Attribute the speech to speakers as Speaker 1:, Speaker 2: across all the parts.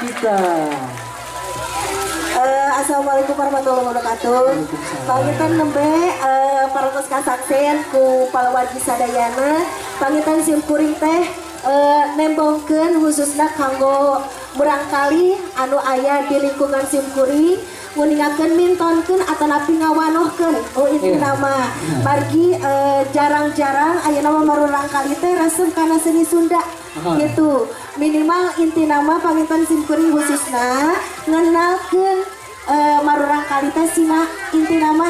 Speaker 1: kita.
Speaker 2: Assalamualaikum warahmatullahi wabarakatuh. Panginten nembe parantos kasaksen ku palawargi sadayana. Panginten simkuring teh nembongkeun khususna kanggo murangkali anu aya di lingkungan simkuring, nguningakeun, mintonkeun atanapi ngawanohkeun. Oh, itu nama margi jarang-jarang ayeuna mah murangkali teh resep kana seni Sunda gitu. Minimal inti nama panginten simkuring khususna ngenalkeun murangkali teh sina inti nama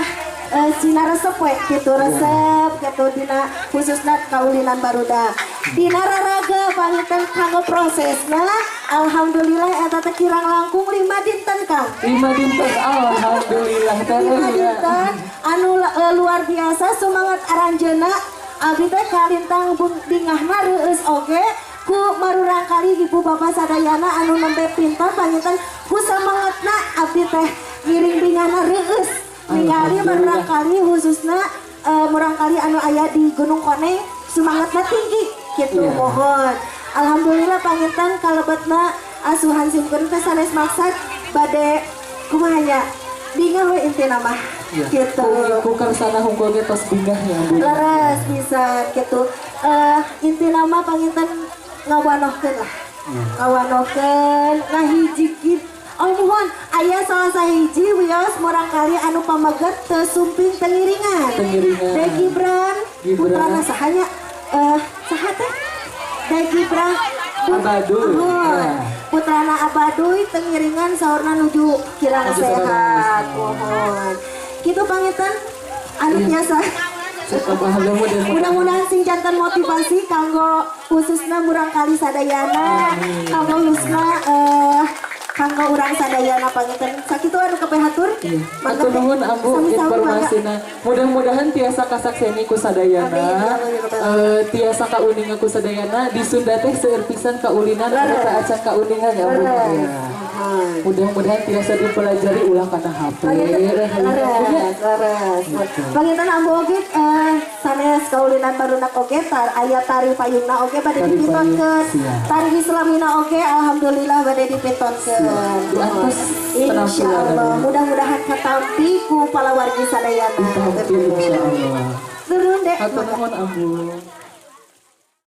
Speaker 2: sina resep we gitu, resep gitu dina khususna kaulinan barudak dina raraga. Panginten kanggo prosesna, alhamdulillah eta teh kirang langkung 5 dinten, Kang.
Speaker 1: 5 dinten, alhamdulillah teh.
Speaker 2: 5
Speaker 1: ya.
Speaker 2: dinten anu luar biasa semangat aranjeuna. Abdi teh kalintang bingahna reueus oge ku murangkali ibu bapak sadayana anu nembe pintar. Panginten ku semangatna abdi teh ngiring bingahna reueus ningali murangkali, khususna murangkali anu aya di Gunung Koneng semangatna tinggi gitu. Mohon, alhamdulillah panginten kalebetna asuhan simkuring teh sanes maksad bade kumaha nya, bingah we intina mah gitu.
Speaker 1: Ku kersana hungkul ge tos bingah ya, Bu.
Speaker 2: Leres bisa gitu. Inti nama panginten ngawanohkeun lah, ngawanohkeun, ngahijikeun. Oh, mohon, aya salah sahiji wios murangkali anu pameget teu sumping, teu ngiringan.
Speaker 1: Teu ngiringan.
Speaker 2: Dek Gibran.
Speaker 1: Gibran.
Speaker 2: Putrana sahanya, saha teh? Dek Gibran.
Speaker 1: Abaduy.
Speaker 2: Mohon.
Speaker 1: Ya.
Speaker 2: Putrana Abaduy teu ngiringan, saurna nuju kirang
Speaker 1: Nuju
Speaker 2: sehat.
Speaker 1: sehat.
Speaker 2: Mohon, kitu panginten anu biasa. Mudah-mudahan sing janten motivasi kanggo khususna murangkali sadayana, kanggo khususna kanggo urang sadayana. Panginten sakitu anu kapihatur.
Speaker 1: Iya. Hatur nuhun, Ambu, informasina. Mudah-mudahan tiasa kasakseni ku sadayana.
Speaker 2: Amin, ya Allah, ya Rabbal.
Speaker 1: Tiasa kauninga ku sadayana, di Sunda teh seueur pisan kaulinan anu teu acan kauningan ya, Ambu.
Speaker 2: Leres.
Speaker 1: Ya. Mudah-mudahan tiasa dipelajari, ulah kana HP.
Speaker 2: Leres, leres. Panginten Ambu oge sanes kaulinan barudak oge tar aya tari payungna oge bade
Speaker 1: Tari
Speaker 2: dipintonkeun.
Speaker 1: Payung, siap.
Speaker 2: Tari Islamina oge alhamdulillah bade dipintonkeun.
Speaker 1: Diantos.
Speaker 2: Insya Allah,
Speaker 1: Penampilan.
Speaker 2: Mudah-mudahan katampi ku palawargi sadayana.
Speaker 1: Ditampi, insyaallah.
Speaker 2: Turun deh.
Speaker 1: Hatur nuhun, Ambu.